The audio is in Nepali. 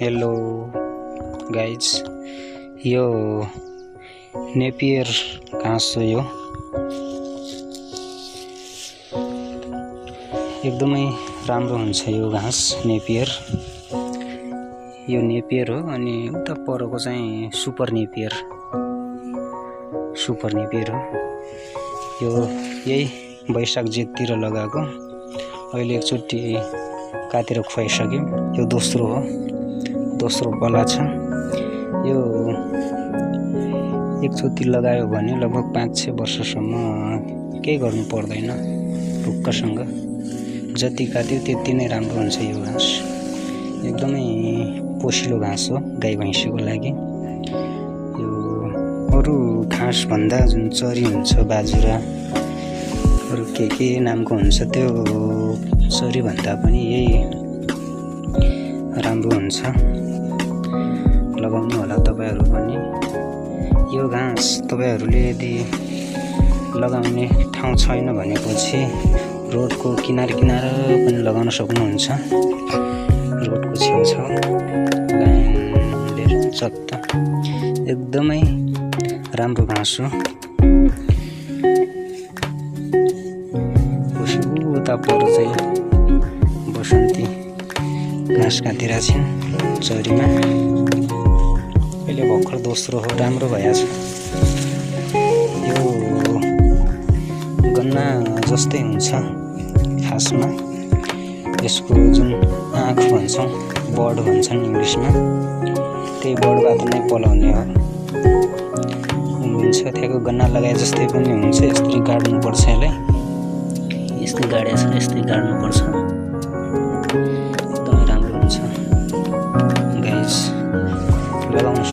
हेलो गाइज, यो नेपियर घाँस हो। यो एकदमै राम्रो हुन्छ यो घाँस नेपियर। यो नेपियर हो अनि उता परको चाहिँ सुपर नेपियर हो। यो यही वैशाख जेठतिर लगाएको, अहिले एकचोटि काटेर खुवाइसक्यौँ। यो दोस्रो पला छ। यो एकचोटि लगायो भने लगभग 5-6 वर्षसम्म केही गर्नु पर्दैन। ढुक्कसँग जति काट्यो त्यति नै राम्रो हुन्छ। यो घाँस एकदमै पोसिलो घाँस हो गाई भैँसीको लागि। यो अरू घाँस भन्दा जुन चरी हुन्छ, बाजुरा अरू के नामको हुन्छ, त्यो चरी भन्दा पनि यही राम्रो हुन्छ। लगाउनु होला तपाईहरू पनि। यो घाँस तपाईहरूले यदि लगाउने ठाउँ छैन भनेपछि रोडको किनार पनि लगाउन सक्नुहुन्छ। रोडको छेउछाउ लाइनले चत्ता एकदमै राम्रो घाँस हो। उता पर चाहिँ बसन्ती घाँस काटेर छिन् चरीमा। अहिले भर्खर दोस्रो हो, राम्रो भएछ। यो गन्ना जस्तै हुन्छ खासमा। यसको जुन आँख भन्छौँ, बर्ड भन्छन् इङ्ग्लिसमा, त्यही बर्डबाट नै पलाउने हो। उम्रिन्छ, त्यहाँको गन्ना लगाए जस्तै पनि हुन्छ। यस्तै गाड्नुपर्छ, यसलाई यस्तै गाडेछ, यस्तै गाड्नुपर्छ।